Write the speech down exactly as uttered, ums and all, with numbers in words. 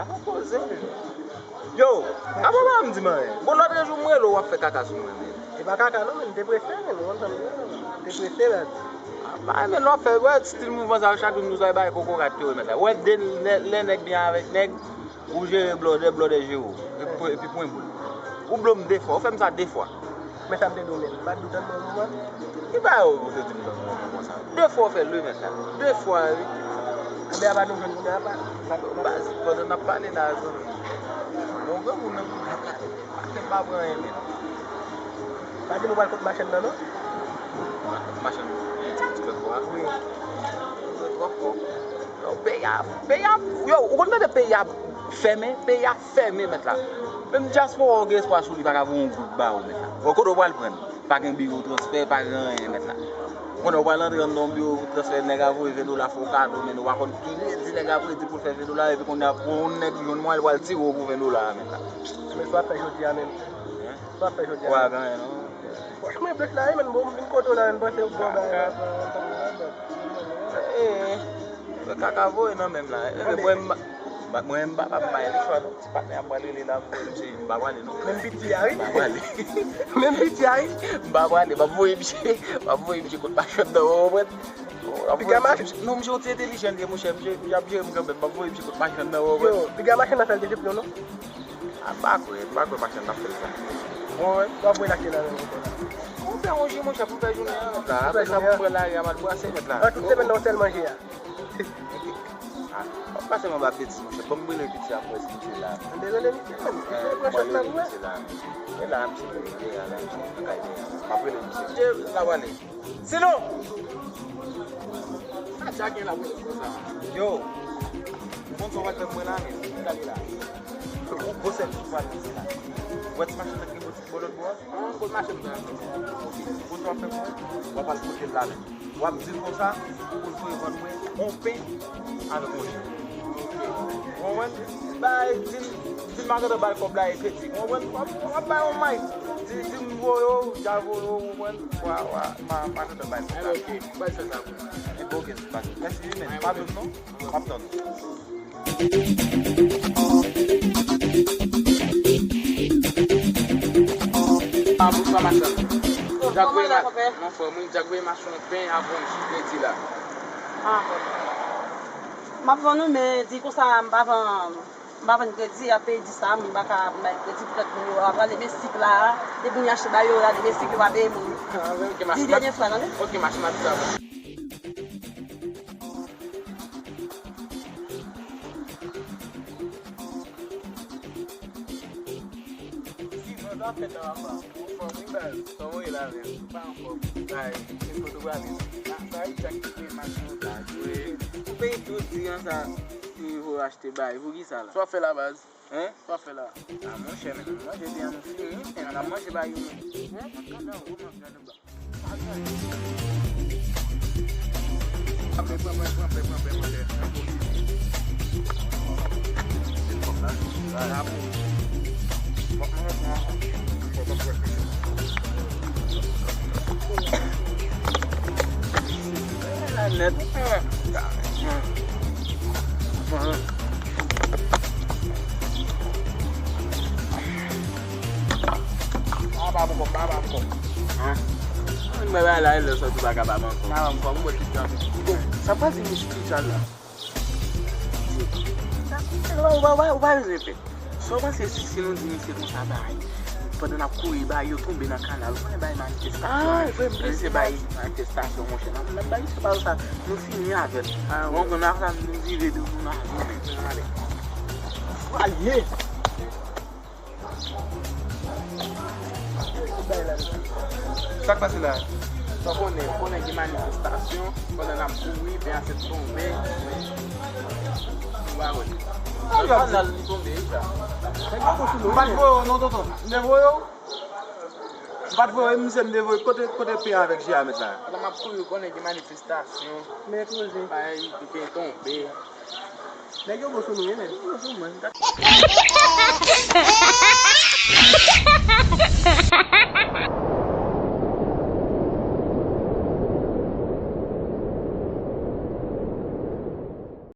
Apa poze, men. Yo, apa pa m di m anyen. Bon, lòt jou m rele w, w ap fè kaka sou mwen, men. E pa kaka non, men, m te prese, men, w konn sa m di, m te prese, men. Apa, men, lè w ap fè, wè, stil mouvman sa yo, chak jou nou sa bay kokorat yo, men la. Wè, de, lè, lè nèg byen avèk nèg, ou jere blòdè, blòdè jere w. Epi, epi pwen boul. Ou blo m de fwa, ou fè m sa de fwa. Men sa m te di w menm, m pa t di w tann mwen yon moman. Ki bagay ou te di m tann mwen yon moman sa? De fwa w fè le mèt la. De fwa, wi. Anben, apa nou jwenn kounye a, apa? Baz, pandan n ap pale la, zanmi. Bon, granmoun nan, pa fè m pa pran anyen, men. Pa di m ou pral kot machann nan, non? Machann, ti, ti fè kwa? Wi. Twòp kòb. Yo, peyi a, peyi a, yo, ou konn tande peyi a fèmen, peyi a fèmen, mèt la. Menm dyaspora ou gen espwa sou li, pa ka voye yon goud ba ou, mèt la. Bon, kote w pral pran l? Pa gen biwo transfè, pa gen anyen, mèt la. Konnen w pral antre anndan yon biwo transfè, nèg a voye ven dola fè w kado, men nou pa konn ki ledi nèg a predi pou l fè ven dola, epi kounye a, pou yon nèg jwenn mwayen, l pral tire w pou ven dola a, mèt la. Men sa w ap fè jodi a menm? Hein? Sa w ap fè jodi a menm? Ou pa gen anyen, non? Pòch mwen blanch la, wi, men bon, m vin kote w la, m panse w bon bagay la. Eh, eh. Fè kaka voye nan men m la. Eh, mwen, m pa, mwen, m pa, pa bay li chwa, non. Ti patnè a m pral rele la, m voye misye, m pa prale, non. Menm piti a, wi. M pa prale. Menm piti a, wi. M pa prale, m ap voye misye, m ap voye misye kot machann nan, ou konprann? Piga machann. Non, misye yon ti entèlijan li ye, monchè, misye, misye ap jere m kanmenm, m ap voye misye kot machann nan, ou konprann? Yo, piga machann nan fè l desepte w, non? A, m pa kwè, m pa kwè machann nan ap fè l sa. Ou konprann? W ap voye l achte nan men mwen la. Ou fè yon je, monchè, pou fè jounen an, mèt la. Pou fè jounen an. Apre sa, pou m pran lari a, m al brase, mèt la. An, tout semèn nan, w sèl manje a. Ah, pa sèlman ba betiz, monchè. Ban m rele piti a pou wè si misye la. Dezole, misye, men. Eh, misye pran chans nan pou wè. Misye la. E la, misye dèyè a, la, misye nan kay dèyè a. M ap rele misye. Misye la prale. Sinon! Sa Dja gen la pou konsa. Yo! Ou konn sa w pral fè pou mwen la, men. Gade la. Ou gwo sèvis pou al fè la. Ou wè ti machin nan ki boutik bò lòt bò a? Ah, kot machin nan? Ok. Ou konn sa w ap fè pou mwen? W ap al pote l la menm. W ap di l konsa, pou l voye vann mwen yon pen avèk yon ji. Ou konprann? Bay, di l, di l m a gentan ba l kòb la e kredi. Ou konprann? W ap, w ap bay yon may. Di, di m voye w, Dja voye w, ou konprann? Wa, wa, m a, m a gentan ba l kòb la. Enben, ok, m pral fè sa pou ou. Enben, ok, se pase. Mèsi, wi, men. Pa bliye m non. M ap tann ou. Ah, bonswa, machann. Djak voye ma-, anfòm, wi, Djak voye machann yon pen avè yon ji kredi la. Ah. M ap vann wi, men di konsa, m pa vann, m pa vann kredi, ap peye di sa, m pa ka bay kredi poutèt moun yo ap prale, men sik la, depi moun yo achte ba yo la, depi sik yo pa peye moun. Ah, ok, machann. Di dènye fwa, tande? Ok, machann, m ap di sa. Sinon, sa fèt nan apa? Anfòm, wi, baz. Kòman w ye la menm? Ou pa anfòm? Bay, se kote w prale? Nan sa, wi, Djak ki peye machin sa. Wi. Ou peye jodi a sa, ki vo achte bay. Poukisa la? Sa w ap fè la, baz? Hein? Sa w ap fè la? Ah, monchè, men, manje byen, nou fini. An ap manje bay yo, men. Hein? Gade, gade, gade. Apa pa ankò, apa pa ankò. Hein? Mwen ba la, lè sòti pa kapab ankò. Apa pa ankò, mwen ki jan. Bon, sa pral di nou espesyal la. Ou pa, ou pa, ou pa bezwen pè. Sa w panse si, si nou di misye konsa bay, pandan n ap kouri bay, yo tonbe nan kanal, ou konnen bay manifestasyon. Ah, vre, m bliye se bay manifestasyon, monchè. N ap, n ap bay misye pawòl sa, nou fini avè l. Ah, ou konprann, apre sa, nou vire de nou nan ale. Ale. Sa k pase la? Sa w konnen, ou konnen gen manifestasyon, pandan n ap kouri, pen an sot tonbe. Ou pa wè. Nan kanal li tonbe, wi, sa. M pa t voye w non, tonton. M te voye w. M pa t voye w, misye, m te voye. Kote, kote pen an avèk ji a mèt la? Pandan m ap kouri, ou konnen gen manifestasyon. Men koze. Bay, pen tonbe. Nèg yo bon sou nou, wi, men. Yo bon sou mwen.